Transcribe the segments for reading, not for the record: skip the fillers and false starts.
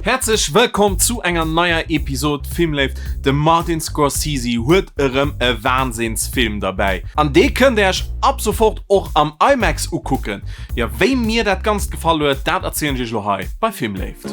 Häerzlech wëllkomm zu enger neier Episod Filmléift. De Martin Scorsese huet erëm e Wahnsinnsfilm derbäi an dee kënnt der iech ab sofort och am IMAX ukucken. Jo, wéi mir dat Ganzt gefall huet, dat erzielen ech iech elo hei bei Filmléift.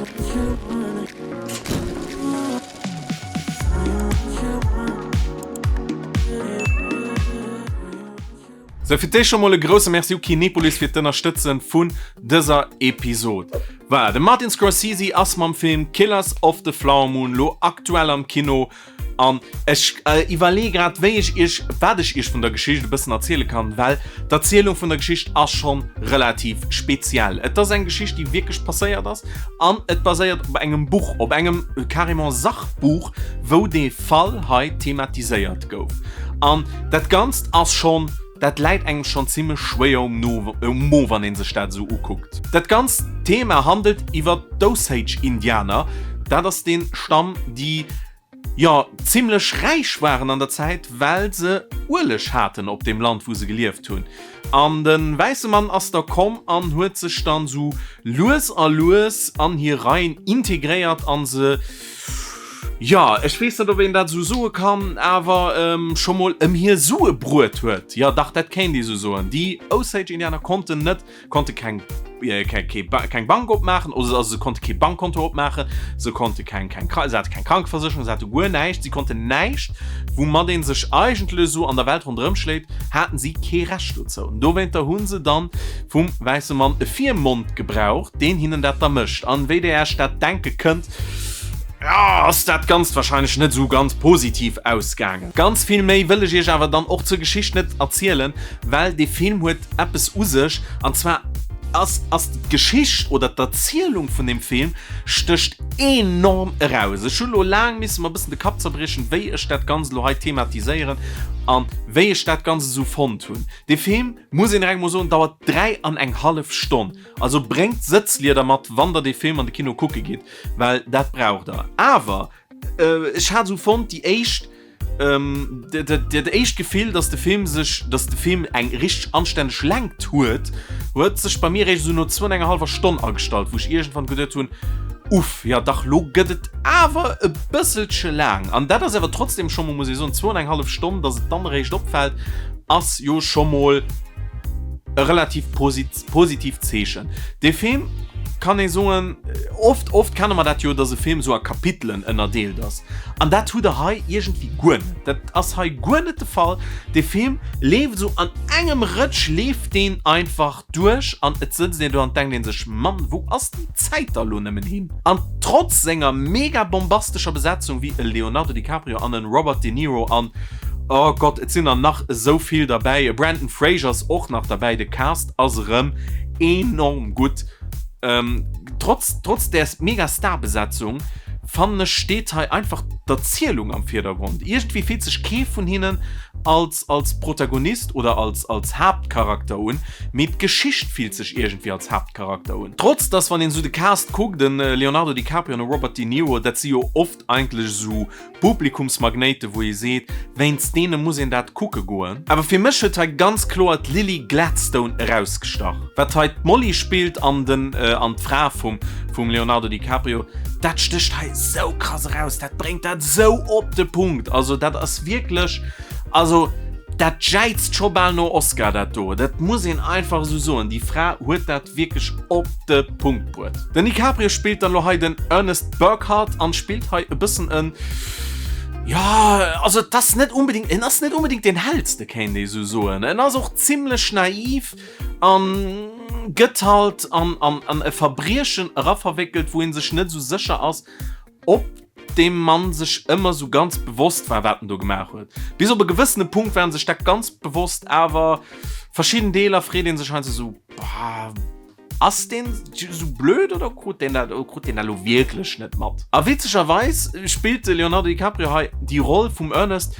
Sou, fir d'éischt scho mol e grousse Merci u Kinepolis fir d'Ënnerstëtzen vun dëser Episod. Voilà, de Martin Scorsese ass mam Film Killers of the Flower Moon lo aktuell am Kino an ech iwwerleeë grad wéi ech iech, wat ech iech vun der Geschicht e bëssen erziele kann, well d'Erzielung vun der Geschicht ass schonn relativ speziell. Et ass eng Geschicht déi wierklech passéiert ass an et baséiert op engem Buch, op engem carrément Sachbuch, wou dee Fall hei thematiséiert gouf. An dat Ganzt ass schonn, dat läit engem schonn zimmlech schwéier um No, um Mo, wann ee sech dat esou ukuckt. Dat ganzt Thema handelt iwwer d'Osage-Indianer. Dat ass dee Stamm, déi, jo, zimmlech räich waren an der Zäit, well se Ueleg haten op deem Land, wou se gelieft hunn. An de wäisse Mann ass da komm an huet sech dann esou lues a lues an hir Reien integréiert a se, Jo, ech weess net, ob een dat esou soe kann, awer scho mol ëm hir Sue bruet huet. Jo, dach, dat kéint ee sou soen. Déi Osage-Indianer konnten net, konnte keng, keng, keng Bank opmaachen, also se konnte kee Bankkonto opmaachen, se konnte keng, keng, se hate keng Krankeversécherung, se hate guer näischt, si konnten näischt, woumat ee sech eigentlech esou an der Welt ronderëm schléit, haten si kee Recht dozou. Dowéinter hu se dann vum wäisse Mann e Virmond gebraucht, deen hinnen dat da mécht. An wéi der Iech dat denke kënnt, ass dat Ganzt wahrscheinlech net esou ganz positiv ausgaangen. Ganz vill méi wëll ech iech awer dann och zur Geschicht net erzielen, well dee Film huet eppes u sech, an zwar ass ass d'Geschicht oder d'Erzielung vun deem Film stécht enorm eraus. Ech hu lo laang misse mer e bëssen de Kapp zerbriechen, wéi ech dat Ganzt elo hei thematiséieren an wéi ech dat Ganzt esou fonnt hunn. Dee Film, muss een direkt mol soen, dauert 3 an eng hallef Stonn. Also bréngt Sëtzlieder mat, wann der dee Film an de Kino kucke gitt, well dat braucht der. Awer ech hat esou fonnt, déi éischt, dat éischt Gefill, dass de Film sech, dass de Film eng richteg anstänneg Längt huet, huet sech bei mir eréischt esou no zwou an enger hallwer Stonn agestallt, wou ech iergendwann geduet hunn, Uff, jo dach, lo gëtt et awer e bësselche laang. An dat ass awer trotzdem scho mol, muss ee soen, zwou an eng hallef Stonn, dass et dann eréischt opfält, ass jo scho mol e relativ positiivt Zeechen. Dee Film, kann ee soen, oft, oft kenne mer dat jo, dass e Film esou a Kapitelen ënnerdeelt ass. An dat hutt Der hei iergendwéi guer net. Dat ass hei guer net de Fall. Dee Film leeft esou an engem Rëtsch leeft deen einfach duerch an et sëtzt een do an denkt een sech, Mann, wou ass déi Zäit da lo nëmmen hin? An trotz senger mega bombastescher Besetzung wéi e Leonardo DiCaprio an en Robert De Niro an, oh Gott, et sinn der nach esou vill derbäi, e Brendan Fraser ass och nach derbäi, de Cast ass erëm enorm gutt. Trotz, trotz där mega Starbesetzung fannen ech steet hei einfach d'Erzielung am Virdergrond. Iergendwéi fillt sech kee vun hinnen als, als Protagonist oder als, als Haaptcharakter un, mee d'Geschicht fillt sech iergendwéi als Haaptcharakter un. Trotz dass wann een esou de Cast kuckt, en Leonardo DiCaprio an e Robert De Niro, dat si jo oft eigentlech esou Publikumsmagnéite wou ee seet, wéinst deene muss een dat kucke goen. Awer fir mech huet hei ganz kloer d'Lily Gladstone erausgestach, wat hei d'Molly spillt an den an d'Fra vum vum Leonardo DiCaprio. Dat stécht hei sou krass eraus, dat bréngt dat sou op de Punkt. Also dat ass wierklech, also dat jäizt scho bal no Oscar dat do. Dat muss een einfach esou soen, déi Fra huet dat wierklech op de Punkt bruet. Den DiCaprio spillt dann lo hei den Ernest Burkhart an spillt hei e bëssen en, jo, also et ass net unbedingt, en ass net unbedingt den hellste kéint ee sou soen. En ass och zimlech naiv an gëtt halt an an an e Verbriechen eraverwéckelt, wou een sech net sou sécher ass, ob deem Mann sech ëmmer sou ganz bewosst war, wat en do gemaach huet. Bis op e gewëssene Punkt war en sech dat ganz bewosst, awer verschidden Deeler freet ee sech heiansdo sou, Bah, ass deen sou blöd oder krut deen dat, krut deen dat lo wierklech net mat? A witzegerweis spillt de Leonardo DiCaprio hei déi Roll vum Ernest,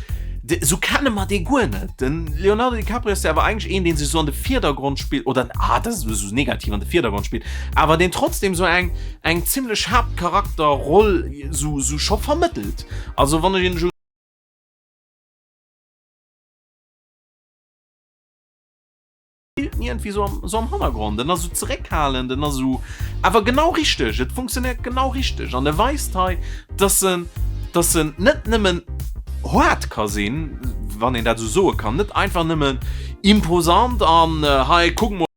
sou kenne mer dee guer net. De Leonardo DiCaprio ass jo awer eigentlech een, dee sech sou an de Virdergrond spillt, oder, ah, dat ass esou negativ, an de Virdergrond spillt, awer deen trotzdem sou eng, eng zimlech Haaptcharakterroll sou, sou scho vermëttelt. Also wann ech een esou. spillt en iergendwéi sou am, sou am Hannergrond. En ass sou zeréckhalend, en ass sou awer genau richteg, et funktionéiert genau richteg an e weist hei, dass en, dass en net nëmmen haart ka sinn, wann een dat esou soe kann, net einfach nëmmen imposant an hei kuck mol.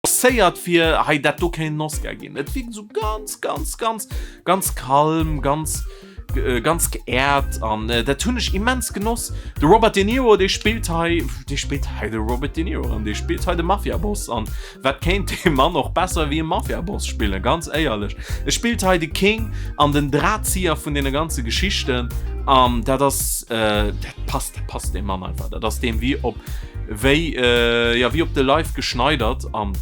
Forcéiert fir hei dat do kéint en Oscar ginn. Et wierkt esou ganz ganz ganz ganz kalm, ganz ganz geehrt an dat hunn ech immens genoss. De Robert De Niro dee spillt hei dee spillt hei de Robert De Niro an dee spillt hei de Mafiaboss an wat kéint dee Mann och besser wéi e Mafiaboss spillen, ganz éierlech. E spillt hei de King an den Drahtzieher vun deene ganze Geschichten an dat ass dat passt dat passt deem Mann einfach. Dat ass deem wéi op Wéi, jo, wéi op de Leif geschneidert an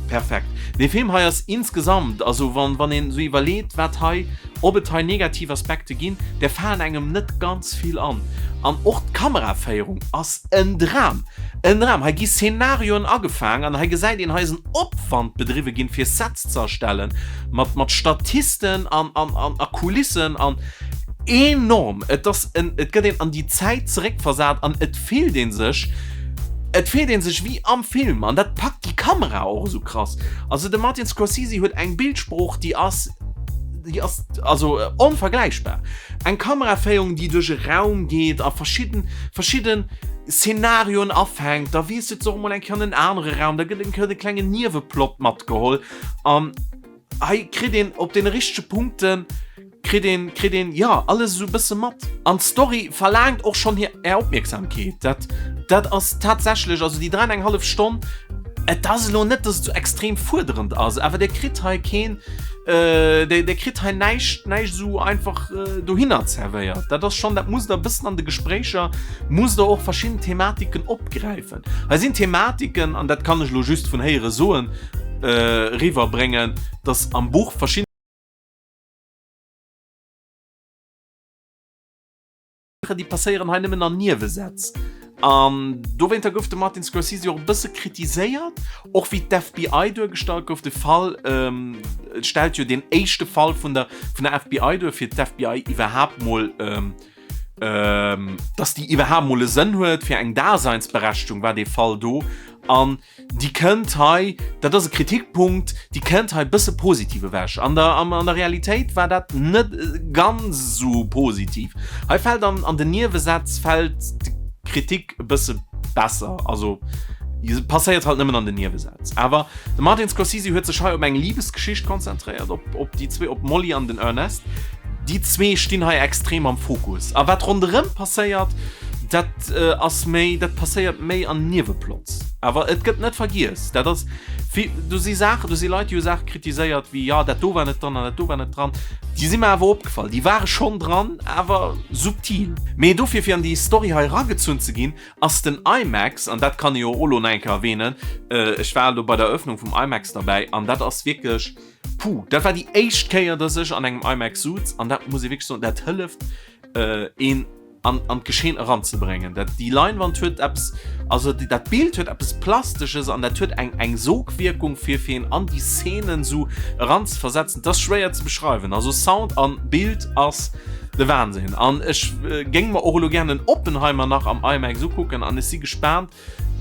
perfekt. Dee Film hei ass insgesamt, also wann, wann een esou iwwerleet, wat hei, ob et hei negativ Aspekte ginn, där falen engem net ganz vill an. An och d'Kameraféierung ass en Dram, en Dram. Hei gi Szenarioen agefaang an hei gesäit een, hei ass en Opwand bedriwwe ginn, fir Sets ze erstellen, mat, mat Statisten an, an, an, a Kulissen an enorm. Et ass en, et gëtt een an déi Zäit zeréckversat an et fillt een sech, et fillt een sech wéi am Film an dat packt déi Kamera och esou krass. Also de Martin Scorsese huet eng Bildsprooch, déi ass, déi ass also onvergläichbar. Eng Kameraféierung, déi duerch e Raum geet a verschidden, verschidden Szenarioen afänkt, da wiesselt se och emol eng Kéier an en anere Raum, da gëtt eng Kéier e klengen Nieweplot matgeholl an hei kritt een op deene richtege Punkten, kritt een, kritt een, jo, alles esou e bësse mat. An d'Story verlaangt och schonn hir, är Opmierksamkeet. Dat, dat ass tatsächlech, also déi 3 an eng hallef Stonn, et ass elo net, dass et esou extrem fuerderend ass, awer dir kritt hei keen, dir, dir kritt hei näischt, näischt esou einfach dohinner zerwéiert. Dat ass schonn, dat musst der e bëssen an de Gespréicher, musst der och verschidden Thematiken opgräifen. Hei sinn Thematiken, an dat kann ech elo just vun héiere soen, eriwwerbréngen, dass am Buch verschidden. Déi passéieren hei nëmmen an Niewesätz. An dowéinter gouf de Martin Scorsese och e bësse kritiséiert, och wéi d'FBI duergestallt gouf. De Fall stellt jo deen éischte Fall vun der vun der FBI duer, fir d'FBI iwwerhaapt mol, datt déi iwwerhaapt mol e Sënn huet, fir eng Daseinsberechtegung war dee Fall do. An Déi kënnt hei, dat ass e Kritikpunkt, déi kënnt hei e bësse positiv ewech. An der, an der Realitéit war dat net ganz esou positiv. Hei fält an, an den Niewesätz fält d'Kritik e bësse besser. Also passéiert halt nëmmen an den Niewesätz. Awer de Martin Scorsese huet sech hei op eng Libesgeschicht konzentréiert, op, op déi zwee, op d'Molly an den Ernest. Déi zwee stinn hei extrem am Fokus. A wat ronderëm passéiert, dat ass méi, dat passéiert méi an Nieweplots. Awer et gëtt net vergiess. Dat ass vill, do si Saachen, do si Leit, déi hu Saache kritiséiert wéi, jo, dat do war net dran an dat do war net dran. Déi si mer awer opgefall. Déi ware schonn dran, awer subtil. Mee dofir, fir an déi Story hei eragezunn ze ginn, ass den IMAX, an dat kann ee jo och elo nach eng Kéier erwähnen, ech war elo bei der Eröffnung vum IMAX derbäi an dat ass wierklech, puh, dat war déi éischt Kéier, dass ech an engem IMAX suz an dat muss ee wierklech soen, dat hëlleft een, an an d'Geschehen eranzebréngen. Dat déi Leinwand huet eppes, also dat Bild huet eppes Plastesches an dat huet eng eng Sogwierkung fir fir een an déi Szenen esou eranzeversetzen. Dat ass schwéier ze beschreiwen. Also Sound an Bild ass de Wahnsinn an ech géing mer och elo gären den Oppenheimer nach am IMAX ukucken an ech si gespaant,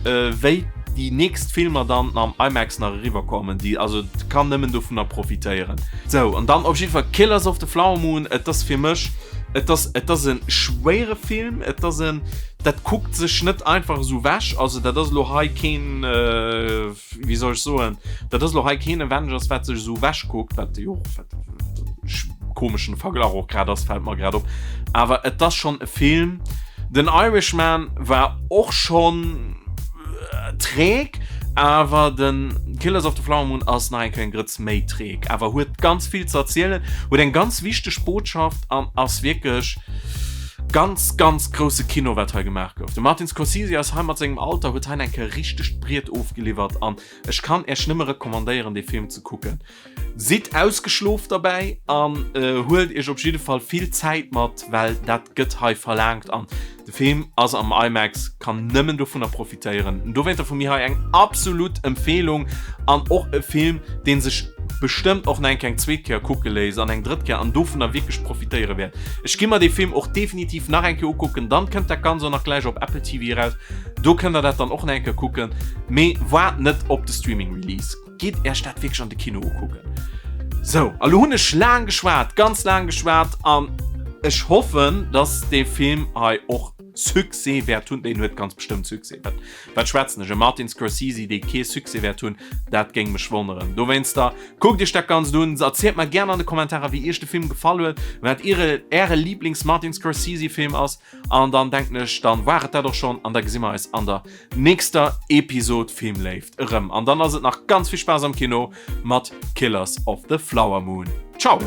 wéi déi nächst Filmer dann am IMAX nach eriwwer kommen, déi also kann nëmmen dovunner profitéieren. Sou an dann op jidde Fall Killers of the Flower Moon, et ass fir mech, et ass et ass e schwéiere Film, et ass en, dat kuckt sech net einfach esou wech, also dat ass elo hei keen, wéi soll ech soen, dat ass elo hei keen Avengers wat sech esou wech kuckt, wat jo och wat komeschen Verglach och grad ass, fält mer grad op, awer et ass schonn e Film, Den Irishman war och schonn träg, awer den Killers of the Flower Moon ass nach eng Kéier eng Grëtz méi träg, awer huet ganz vill ze erzielen, huet eng ganz wichteg Botschaft an ass wierklech ganz, ganz grousse Kino, wat hei gemaach gouf. De Martin Scorsese ass hei mat sengem Alter, huet hei eng Kéier richtegt Briet ofgeliwwert an ech kann Äech nëmme recommandéieren, dee Film ze kucken. Sidd ausgeschlof derbäi an huelt iech op jidde Fall vill Zäit mat, well dat gëtt hei verlaangt an de Film ass am IMAX, kann nëmmen dovunner profitéieren. Dowéinter vu mir hei eng absolut Empfehlung an och e Film, dee sech. bestëmmt och nach eng Kéier eng zweet Kéier kucke léisst an eng drëtt Kéier an dovunner wierklech profitéiere wäert. Ech gi mer dee Film och definitiv nach eng Kéier ukucken, dann kënnt dat Ganzt och nach gläich op Apple TV eraus, do kënnt der dat dann och nach eng Kéier kucken, mee waart net op de Streaming Release, gitt Iech dat wierklech an de Kino ukucken. Sou, a lo hunn ech laang geschwat, ganz laang geschwat an ech hoffen, dass dee Film hei och Succès wäert hunn. Deen huet ganz bestëmmt Succès. Wat, wat schwätzen ech? E Martin Scorsese, dee kee Succès wäert hunn, dat géing mech wonneren. Dowéinster, kuckt iech dat Ganzt un, erzielt mer gären an de Kommentarer, wéi iech de Film gefall huet, wat iere, äre Lieblings-Martin Scorsese-Film ass. An dann denken ech, dann war et dat och schonn an da gesi mer eis an der nächster Episod Filmléift erëm. An dann ass et nach ganz vill Spaass am Kino mat Killers of the Flower Moon. Ciao!